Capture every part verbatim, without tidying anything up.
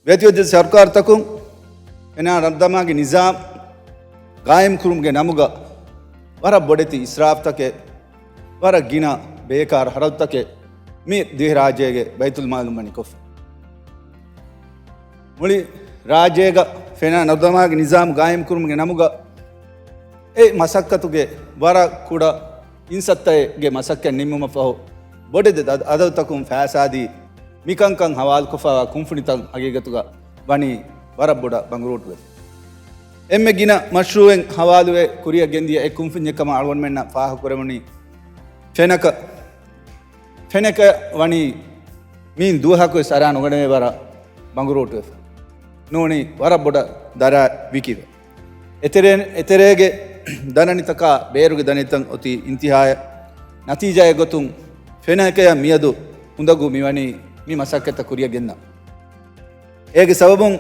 ވެތިވެތި ސަރުކާރުތަކުން ފެނާ ނަރުދަމާގެ ނިޒާމް ގާއިމްކުރުމުގެ ނަމުގަ ވަރަށް ބޮޑެތި އިސްރާފްތަކެއް، ވަރަށް ގިނަ ބޭކާރު ހަރަދުތަކެއް މި ދިވެހިރާއްޖޭގެ ބައިތުލްމާލުން ވަނީ ކޮށްފަ. މުޅި ރާއްޖޭގަ ފެނާ ނަރުދަމާގެ ނިޒާމް ގާއިމްކުރުމުގެ ނަމުގަ އެ މަސައްކަތުގެ ވަރަށް ކުޑަ އިންސައްތައެއްގެ މަސައްކަތް ނިންމުމަށްފަހު، ބޮޑެތި އަދަ-، އަދަދުތަކުން ފައިސާދީ، މިކަންކަން ހަވާލުކޮށްފައިވާ ކުންފުނިތައް ހަގީގަތުގަ ވަނީ ވަރަށް ބޮޑަށް ބަނގުރޫޓުވެފަ. އެންމެ ގިނަ މަޝްރޫއެއް ހަވާލުވެ ކުރިއަށް ގެންދިޔަ އެއް ކުންފުންޏެއް ކަމަށް އަޅުގަނޑުމެންނަށް ފާހަގަކުރެވުނީ ފެނަކަ-، ފެނަކަ ވަނީ މިއިން ދުވަހަކުވެސް އަރާ ނުގަނެވޭ ވަރަށް ބަނގުރޫޓުވެފަ. ނޫނީ ވަރަށް ބޮޑަށް ދަރާ ވިކިވެ. އެތެރޭ-، އެތެރޭގެ ދަނަނިތަކާ ބޭރުގެ ދަނަނިތައް އޮތީ އިންތިހާއަށް. ނަތީޖާއެއް ގޮތުން ފެނަކަޔަށް މިއަދު އުނދަގޫ މިވަނީ މި މަސައްކަތްތައް ކުރިއަށް ގެންނަ. އޭގެ ސަބަބުން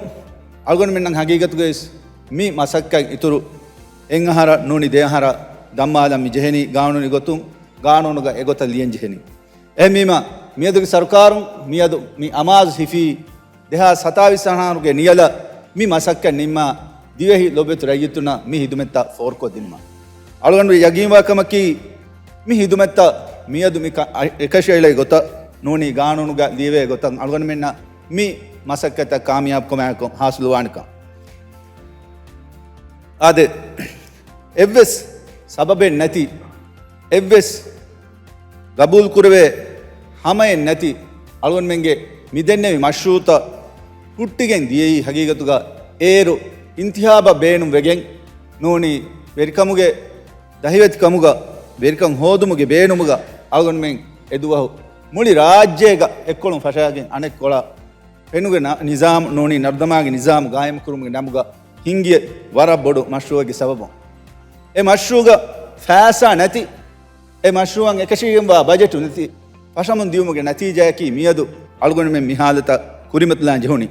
އަޅުގަނޑުމެންނަށް ހަގީގަތުގައި މި މަސައްކަތް އިތުރު އެއް އަހަރަށް ނޫނީ ދެ އަހަރަށް ދަންމާލަން މި ޖެހެނީ ގާނޫނީ ގޮތުން، ގާނޫނުގަ އެގޮތަށް ލިޔަން ޖެހެނީ. އެހެންވީމަ، މިއަދުގެ ސަރުކާރުން މިއަދު މި އަމާޒު ހިފީ ދެހާސް ސަތާވީސް އަހަރުގެ ނިޔަލަށް މި މަސައްކަތް ނިންމާ، ދިވެހި ލޮބުވެތި ރައްޔިތުންނަށް މި ހިދުމަތްތައް ފޯރުކޮށްދިނުމަށް. އަޅުގަނޑު ޔަގީންވާ ކަމަކީ، މި ހިދުމަތްތައް މިއަދު މި ކަ-، އަ-، އެކަށީގެން އެޅޭ ގޮތަށް ނޫނީ ގާނޫނުގަ ލިޔެވޭ ގޮތަށް އަޅުގަނޑުމެންނަށް މި މަސައްކަތްތައް ކާމިޔާބުކަމާއެކު ހާސިލުވާނެކަން. އާދެ، އެއްވެސް ސަބަބެއް ނެތި، އެއްވެސް ގަބޫލުކުރެވޭ ހަމައެއް ނެތި އަޅުގަނޑުމެންގެ މިދެންނެވި މަޝްރޫއުތައް ހުއްޓިގެން ދިޔައީ ހަގީގަތުގަ އޭރު އިންތިހާބަށް ބޭނުންވެގެން ނޫނީ ވެރިކަމުގެ ދަހިވެތިކަމުގަ ވެރިކަން ހޯދުމުގެ ބޭނުމުގަ އަޅުގަނޑުމެން އެދުވަހު މުޅި ރާއްޖޭގަ އެއްކޮޅުން ފަށާގެން އަނެއްކޮޅަށް ފެނުގެ ނަ-، ނިޒާމް ނޫނީ ނަރުދަމާގެ ނިޒާމް ގާއިމްކުރުމުގެ ނަމުގަ ހިންގިޔަ ވަރަށް ބޮޑު މަޝްރޫއެއްގެ ސަބަބުން. އެ މަޝްރޫއުގަ ފައިސާ ނެތި، އެ މަޝްރޫއަށް އެކަށީގެންވާ ބަޖެޓު ނެތި، ފަށަމުން ދިޔުމުގެ ނަތީޖާއަކީ މިއަދު އަޅުގަނޑުމެން މި ހާލަތަށް ކުރިމަތިލާން ޖެހުނީ.